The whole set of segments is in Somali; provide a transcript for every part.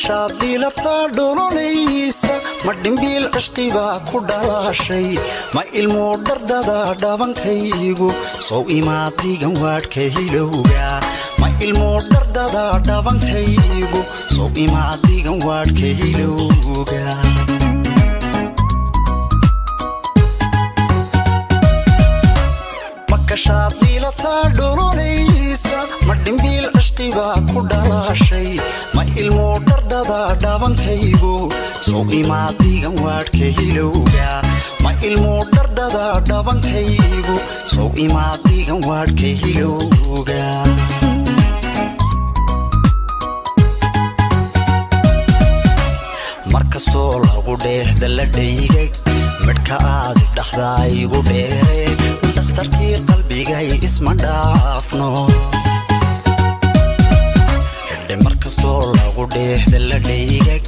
Makashaad dhiilataa dhololaysa, ma dhimbiil cishqibaa ku dhalaashay, ma ilmuu dhardada dhabankaygu sow imaad dhigan waadhka hilowga, ma ilmuu dhardada dhabankaygu sow imaad dhigan waadhka hilowga. Makashaad dhiilataa dhololaysa, ma dhimbiil cishqibaa ku dhalaashay, ma ilmuu dhardada dhabankaygu sow imaad dhigan waadhka hilowga, ma ilmuu dhardada dhabankaygu sow imaad dhigan waadhka hilowga. Markastoo lagu dheexda la dhaygag, midhka aadi dhaxdaa igu dheere, dhakhtarkii qalbigay isma dhaafno. Hidhe markastoo lagu dheexda la dhaygag,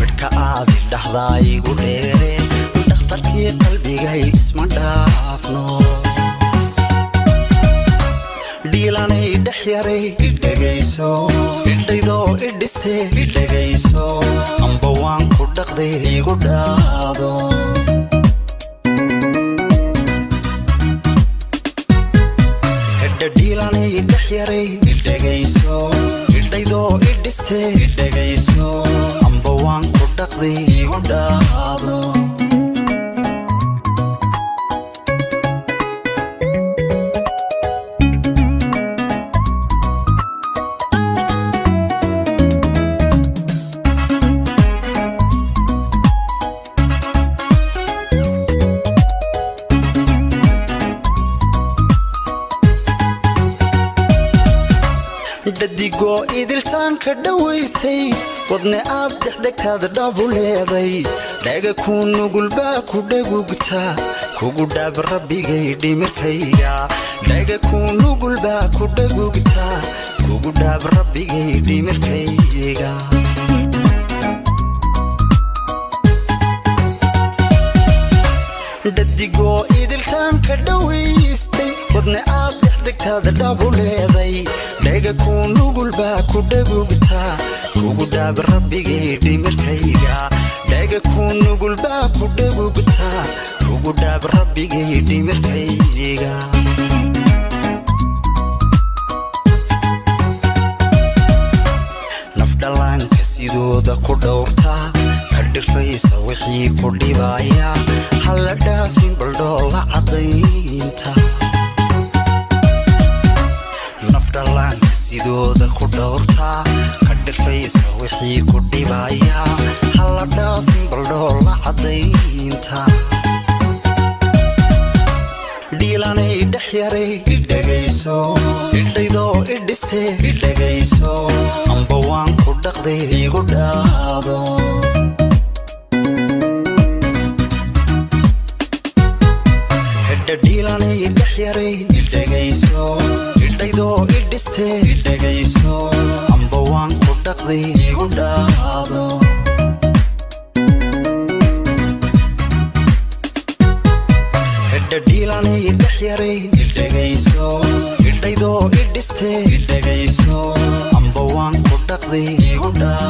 midhka aadi dhaxdaa igu dheere, dhakhtarkii qalbigay isma dhaafno. Dhiilanay dhex yaray idhegayso, idhaydoo idhiste idhegayso, amba waan ku dhaqday igu dhaado. Hidha dhiilanay dhex yaray idhegayso, idhaydoo idhiste idhegayso, amba waan ku dhaqday igu dhaado. Dhadigoo idiltaanka dhowaystay, wadne aad dhexdhegtaad dhabu leeday, dhaga kuu nugulbaa ku dhagugta, kugu dhaab rabbigay dhimirkayga, dhaga kuu nugulbaa ku dhagugta, kugu dhaab rabbigay dhimirkayga. Dhadigoo idiltaanka dhowaystay, wadne aad dhexdhegtaad dhabu leeday, dhaga kuu nugulbaa ku dhagugta, kugu dhaab rabbigay dhimirkayga, dhaga kuu nugulbaa ku dhagugta, kugu dhaab rabbigay dhimirkayga. Nafdhallaanka sidooda ku dhowrta, ka dhirfaysa wixii ku dhibaya, hala dhaafin baldhoola caddaynta. Nafdhallaanka sidooda ku dhowrta, ka dhirfaysa wixii ku dhibaya, hala dhaafin baldhoola caddaynta. Dhiilanay dhex yaray idhegayso, idhaydoo idhiste idhegayso, amba waan ku dhaqday igu dhaado. Hidha dhiilanay dhex yaray idhegayso, idhaydoo idhiste idhegayso, amba waan ku dhaqday igu dhaado. Hidha dhiilanay dhex yaray idhegayso, idhaydoo idhiste idhegayso, amba waan ku dhaqday igu dhaado.